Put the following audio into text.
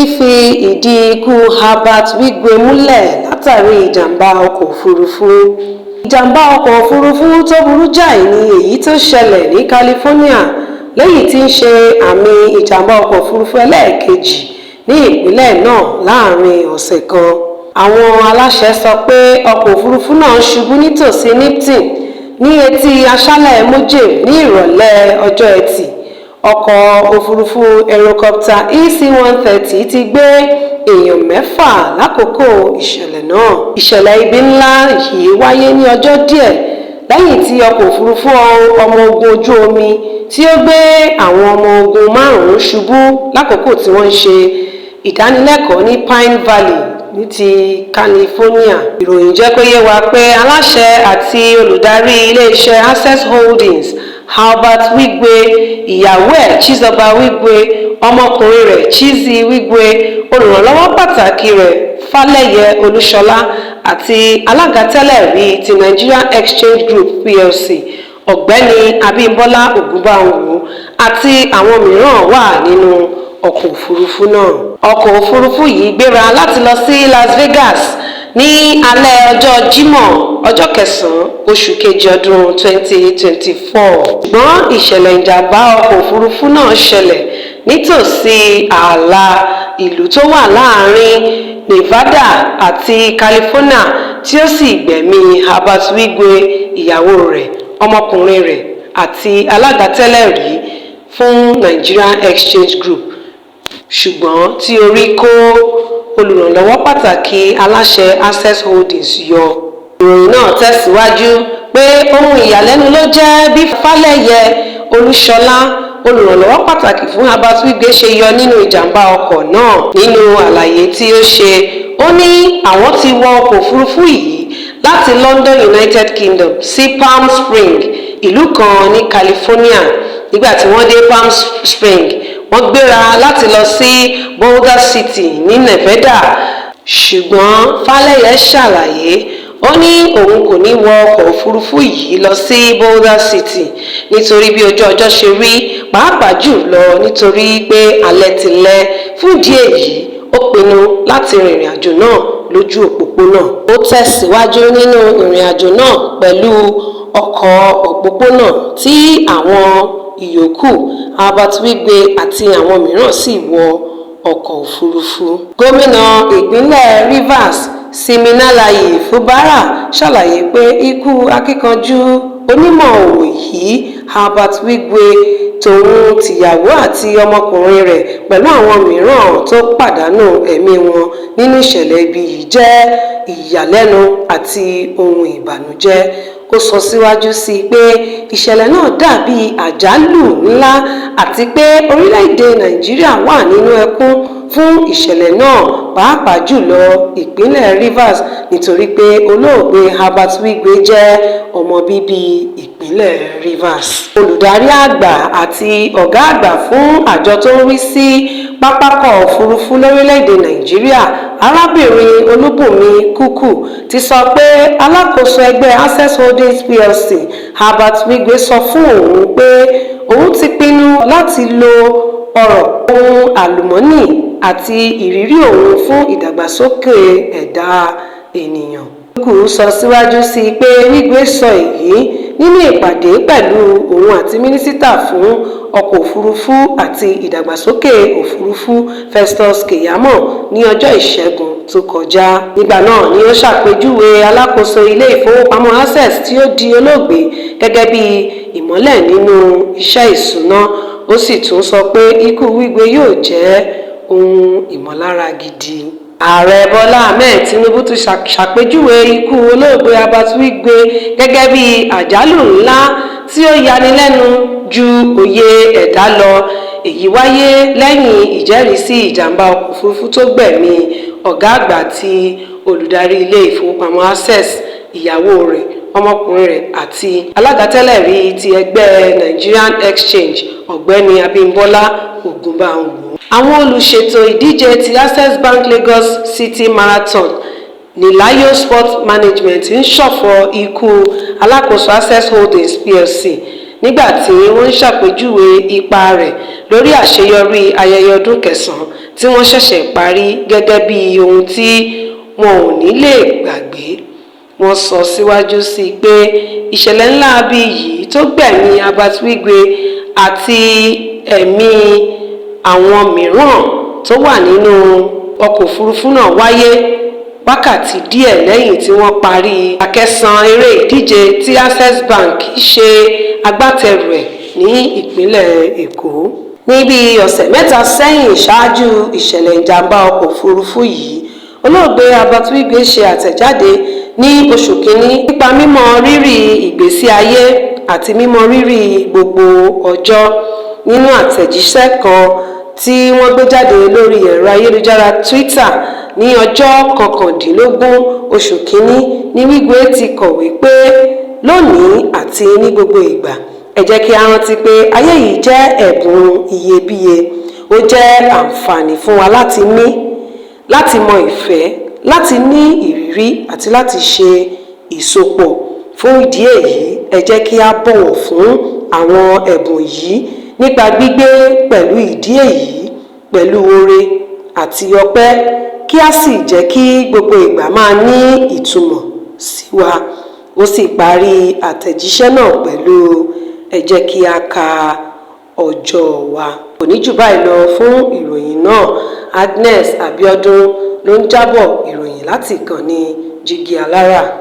Fífi ìdí ikú Herbert Wigwe múlẹ̀ látàrí ìjàm̀bá ọkọ̀ òfurufú. Ìjàm̀bá ọkọ̀ òfurufú tó burú jáì ni èyí tó ṣẹlẹ̀ ní California, lèyí tí í ṣe àmì ìjàm̀bá ọkọ̀ òfurufú ẹlẹ́ẹ̀kejì ní ìpínlẹ̀ náà láàrin ọ̀sẹ̀ kan. Àwọn aláṣẹ sọ pé ọkọ̀ òfurufú náà ṣubú nítòsí Nipton ní etí aṣálẹ̀ Mojave ní ìrọ̀lẹ́ ọjọ́ Ẹtì. Ọkọ̀ òfurufú Eurocopter EC-130 ti gbé èèyàn mẹ́fà lákòókò ìṣẹ̀lẹ̀ náà. Ìṣẹ̀lẹ̀ ibi ńlá yìí wáyé ní ọjọ́ díẹ̀ lẹ́yìn tí ọkọ̀ òfurufú ọmọ ogun ojú omi tí ó gbé àwọn ọmọ ogun márùn-ún ṣubú lákòókò tí wọ́n ń ṣe ìdánilẹ́kọ̀ọ́ ní Pine Valley ní ti California. Ìròyìn jẹ́ kó yé wa pé aláṣẹ àti olùdarí iléeṣẹ́ Access Holdings, Herbert Wigwe, ìyàwó ẹ̀ Chizoba Wigwe, ọmọkùnrin rẹ̀ Chizzy Wigwe, olùrànlọ́wọ́ pàtàkì rẹ̀ Falẹyẹ Olúṣọlá àti alága tẹ́lẹ̀ rí ti Nigeria Exchange Group Plc, Ọ̀gbẹ́ni Abímbọ́lá Ògúnbànwò, àti àwọn mìíràn wà nínú ọkọ̀ òfurufú náà. Ọkọ̀ òfurufú yìí gbéra láti lọ sí Las Vegas ní alẹ́ ọjọ́ Jímọ̀, ọjọ́ kẹsàn-án oṣù kejì ọdún 2024, ṣùgbọ́n ìṣẹ̀lẹ̀ ìjàm̀bá ọkọ̀ òfurufú náà ṣẹlẹ̀ nítòsí ààlà ìlú tó wà láàrin Nevada àti California, tí ó sì gbẹ̀mí Herbert Wigwe, ìyàwó rẹ̀, ọmọkùnrin rẹ̀ àti alága tẹ́lẹ̀ rí fún Nigeria Exchange Group, ṣùgbọ́n tí orí kó olùrànlọ́wọ́ pàtàkì aláṣẹ Access Holdings yọ. Ìròyìn náà tẹ̀síwájú pé ohun ìyàlẹ́nu ló jẹ́ bí Falẹyẹ Olúṣọlá, olùrànlọ́wọ́ pàtàkì fún Herbert Wigwe, ṣe yọ nínú ìjàm̀bá ọkọ̀ náà. Nínú àlàyé tí ó ṣe, ó ní àwọn ti wọ ọkọ̀ òfurufú yìí láti London, United Kingdom, sí Palm Springs, ìlú kan ní California. Nígbà tí wọ́n dé Palm Springs, wọ́n gbéra láti lọ sí Boulder City ní Nevada. Ṣùgbọ́n Falẹyẹ ṣàlàyé, ó ní òun kò ní wọ ọkọ̀ òfurufú yìí lọ sí Boulder City nítorí bí ojú ọjọ́ ṣe rí, pàápàá jù lọ nítorí pé alẹ́ ti lẹ́. Fún ìdí èyí, ó pinnu láti rìnrìn àjò náà lójú òpópónà. Ó tẹ̀síwájú nínú ìrìn àjò náà pẹ̀lú ọkọ̀ òpópónà tí àwọn ìyòókù Herbert Wigwe àti àwọn mìíràn sì wọ ọkọ̀ òfurufú. Gómìnà ìpínlẹ̀ Rivers, Siminalayi Fubara, ṣàlàyé pé ikú akíkanjú onímọ̀ òwò yìí, Herbert Wigwe, tòun tìyàwó àti ọmọkùnrin rẹ̀ pẹ̀lú àwọn mìíràn tó pàdánù ẹ̀mí wọn nínú ìṣẹ̀lẹ̀ ibi yìí jẹ́ ìyàlẹ́nu àti ohun ìbànújẹ́. Ó sọ síwájú sí i pé ìṣẹ̀lẹ̀ náà dàbí àjálù ńlá àti pé orílẹ̀-èdè Nàìjíríà wà nínú ẹkún fún ìṣẹ̀lẹ̀ náà, pàápàá jùlọ ìpínlẹ̀ Rivers, nítorí pé olóògbé Herbert Wigwe jẹ́ ọmọ bíbí ìpínlẹ̀ Rivers. Olùdarí àgbà àti ọ̀gá àgbà fún àjọ tó ń rí sí pápákọ̀ òfurufú lórílẹ̀-èdè Nàìjíríà, Arábìnrin Olúbùnmi Kúkú, ti sọ pé alákòóso ẹgbẹ́ Access Holdings Plc, Herbert Wigwe, sọ fún òun pé òun ti pinnu láti lo ọrọ̀ ohun àlùmọ́ọ́nì àti ìrírí òun fún ìdàgbàsókè ẹ̀dá ènìyàn. Kúkú sọ síwájú sí i pé Wigwe sọ èyí nínú ìpàdé pẹ̀lú òun àti mínísítà fún ọkọ̀ òfurufú àti ìdàgbàsókè òfurufú, Festus Keyamo, ní ọjọ́ Ìṣẹ́gun tó kọjá. Nígbà náà ni ó ṣàpèjúwe alákòóso ilé ìfowópamọ́ Access tí ó di olóògbé gẹ́gẹ́ bí ìmọ́lẹ̀ nínú iṣẹ́ ìṣúná. Ó sì tún sọ pé ikú Wigwe yóò jẹ́ ohun ìmọ̀lára gidi. Ààrẹ Bọ́lá Ahmed Tinubu ti ṣàpèjúwe ikú olóògbé Herbert Wigwe gẹ́gẹ́ bí àjálù ńlá tí ó yanilẹ́nu ju òye ẹ̀dá lọ. Èyí wáyé lẹ́yìn ìjẹ́ríìsí ìjàm̀bá ọkọ̀ òfurufú tó gbẹ̀mí ọ̀gá àgbà àti olùdarí ilé ìfowópamọ́ Access, ìyàwó rẹ̀, ọmọkùnrin rẹ̀ àti alága tẹ́lẹ̀ rí ti ẹgbẹ́ Nigerian Exchange, Ọ̀gbẹ́ni Abímbọ́lá Ògúnbànwò. Àwọn olùṣètò ìdíje ti Access Bank Lagos City Marathon, Nilayo Sports Management, ń ṣọ̀fọ̀ ikú alákòóso Access Holdings Plc nígbà tí wọ́n ń ṣàpèjúwe ipa rẹ̀ lórí àṣeyọrí ayẹyẹ ọdún kẹsàn-án. tí wọ́n ṣẹ̀ṣẹ̀ parí gẹ́gẹ́ bí ohun tí wọn ò ní lè gbàgbé. Wọ́n sọ síwájú sí i pé ìṣẹ̀lẹ̀ láabi yìí tó gbẹ̀mí Herbert Wigwe àti ẹ̀mí àwọn mìíràn tó wà nínú ọkọ̀ òfurufú náà wáyé wákàtí díẹ̀ lẹ́yìn tí wọ́n parí àkẹsàn eré ìdíje tí Access Bank ṣe agbátẹrù ẹ̀ ní ìpínlẹ̀ Èkó. Ní bíi ọ̀sẹ̀ 3 sẹ́yìn ṣáájú ìṣẹ̀lẹ̀ ìjàm̀bá ọkọ̀ òfurufú yìí, olóògbé Herbert Wigwe ṣe àtẹ̀jáde ní oṣù kínní nípa mímọ rírì ìgbésí ayé àti mímọ rírì gbogbo ọjọ́. Nínú àtẹ̀jíṣẹ́ kan tí wọ́n gbé jáde lórí ẹ̀rọ ayélujára Twitter ní ọjọ́ 19 oṣù kínní ní Wigwe ti kọ̀wé pé, "Lónìí àti ní gbogbo ìgbà, ẹ jẹ́ kí a rántí pé ayé yìí jẹ́ ẹ̀bùn iyebíye. Ó jẹ́ àǹfààní fún wa láti mí, láti mọ ìfẹ́, láti ní ìrírí àti láti ṣe ìsopọ̀. Fún ìdí èyí, ẹ jẹ́ kí a bọ̀wọ̀ fún àwọn ẹ̀bùn yìí nípa gbígbé pẹ̀lú ìdí èyí pẹ̀lú oore àti ọpẹ́, kí a sì jẹ́ kí gbogbo ìgbà máa ní ìtumọ̀ sí wa." Ó sì parí àtẹ̀jíṣẹ́ náà pẹ̀lú "Ẹ jẹ́ kí a ka ọjọ́ wa." Kò ní jù báyìí lọ fún ìròyìn náà. Agnes Abiodun ló ń jábọ̀ ìròyìn láti ìkànnì Jígí Alára.